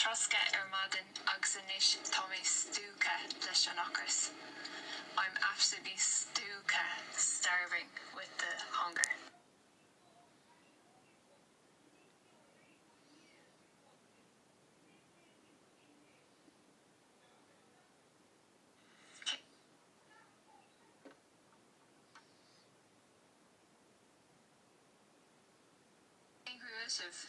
troscadh ar maidin agus anois tá mé stiúgtha leis an ocras. I'm absolutely stiúgtha, starving, with the hunger. Cén chaoi a bhfuil sibh?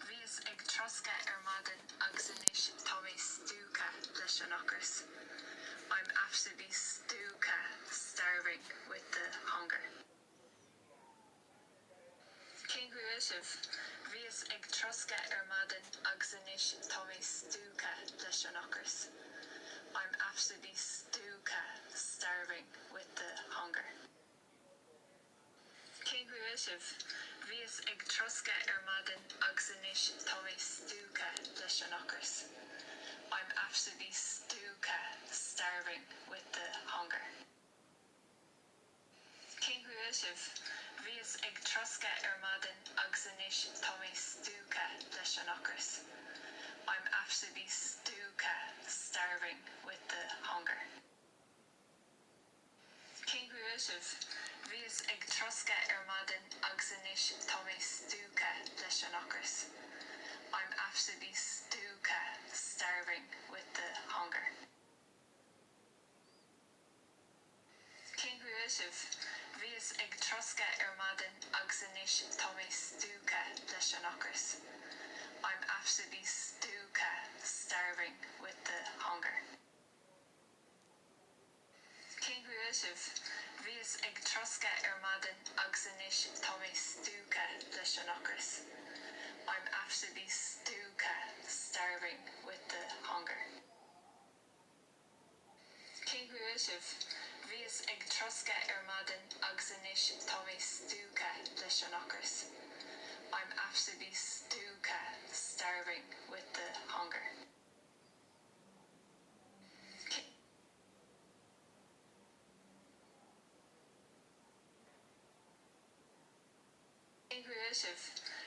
Bhíos ag troscadh ar maidin agus anois tá mé stiúgtha leis an ocras. I'm absolutely stiúgtha, starving, with the hunger. Cén chaoi a bhfuil sibh? Bhíos ag troscadh ar maidin agus anois tá mé stiúgtha leis an ocras. I'm absolutely stiúgtha, starving, with the hunger. Cén chaoi a bhfuil sibh? Bhíos ag troscadh ar maidin agus anois tá mé stiúgtha leis an ocras. I'm absolutely stiúgtha, starving, with the hunger. Cén chaoi a bhfuil sibh? Bhíos ag troscadh ar maidin agus anois tá mé stiúgtha leis an ocras. I'm absolutely stiúgtha, starving, with the hunger. Cén chaoi a bhfuil sibh? Bhíos ag troscadh ar maidin agus anois tá mé stiúgtha leis an ocras. I'm absolutely stiúgtha, starving, with the hunger. Cén chaoi a bhfuil sibh? Bhíos ag troscadh ar maidin agus anois tá mé stiúgtha leis an ocras. I'm absolutely stiúgtha, starving, with the hunger. Cén chaoi a bhfuil sibh? Bhíos ag troscadh ar maidin agus anois tá mé stiúgtha leis an ocras. I'm absolutely stiúgtha, starving, with the hunger. Cén chaoi a bhfuil sibh? Bhíos ag troscadh ar maidin agus anois tá mé stiúgtha leis an ocras. I'm absolutely stiúgtha, starving, with the hunger. Cén chaoi a bhfuil sibh?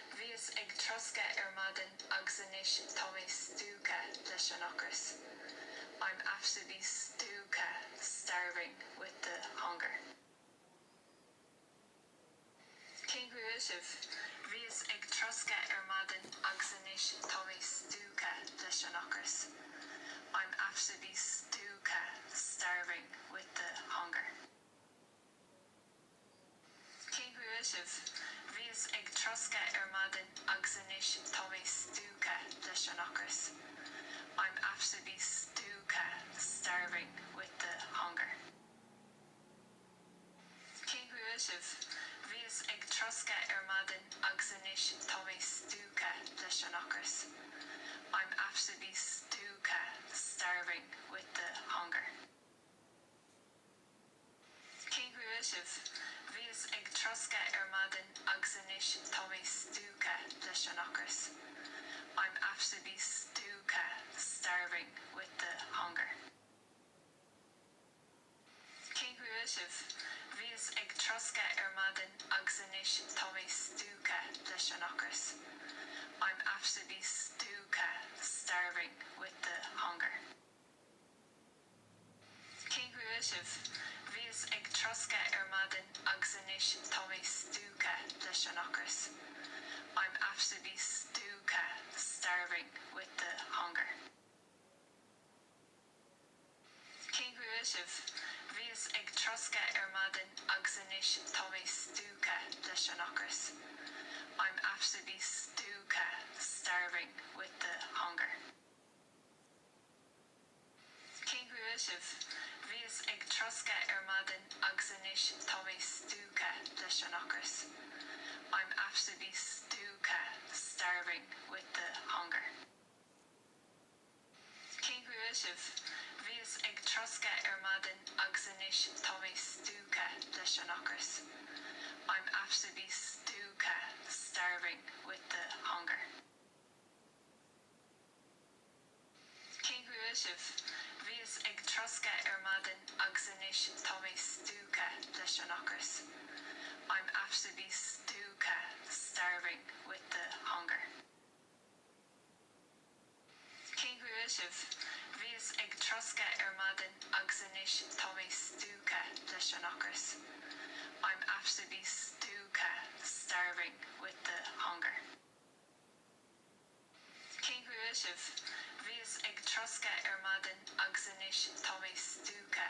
Bhíos ag troscadh ar maidin agus anois tá mé stiúgtha leis an ocras. I'm absolutely stiúgtha, starving, with the hunger. Cén chaoi a bhfuil sibh? Bhíos ag troscadh ar maidin agus anois tá mé stiúgtha leis an ocras. I'm absolutely stiúgtha, starving, with the hunger. Cén chaoi a bhfuil sibh? Bhíos ag troscadh ar maidin agus anois tá mé stiúgtha leis an ocras. I'm absolutely stiúgtha, starving, with the hunger. Cén chaoi a bhfuil sibh? Bhíos ag troscadh ar maidin agus anois tá mé stiúgtha leis an ocras. I'm absolutely stiúgtha, starving, with the hunger. Cén chaoi a bhfuil sibh? Bhíos ag troscadh ar maidin agus anois tá mé stiúgtha leis an ocras. I'm absolutely stiúgtha, starving, with the hunger. Cén chaoi a bhfuil sibh? Bhíos ag troscadh ar maidin agus anois tá mé stiúgtha leis an ocras. I'm absolutely stiúgtha, starving, with the hunger. Cén chaoi a bhfuil sibh? Bhíos ag troscadh ar maidin agus anois tá mé stiúgtha leis an ocras. I'm absolutely stiúgtha, starving, with the hunger. Cén chaoi a bhfuil sibh? Bhíos ag troscadh ar maidin agus anois tá mé stiúgtha leis an ocras. I'm absolutely stiúgtha, starving, with the hunger. Cén chaoi a bhfuil sibh? Bhíos ag troscadh ar maidin agus anois tá mé stiúgtha leis an ocras. I'm absolutely stiúgtha, starving, with the hunger. Cén chaoi a bhfuil sibh? Bhíos ag troscadh ar maidin agus anois tá mé stiúgtha leis an ocras. I'm absolutely stiúgtha, starving, with the hunger. Cén chaoi a bhfuil sibh? Bhíos ag troscadh ar maidin agus anois tá mé stiúgtha leis an ocras. I'm absolutely stiúgtha, starving, with the hunger. Cén chaoi a bhfuil sibh? bhfuil sibh? Bhíos ag troscadh ar maidin agus anois tá mé stiúgtha leis an ocras. I'm absolutely stiúgtha, starving with the hunger. Cén chaoi a bhfuil sibh? Bhíos ag troscadh ar maidin agus anois tá mé stiúgtha.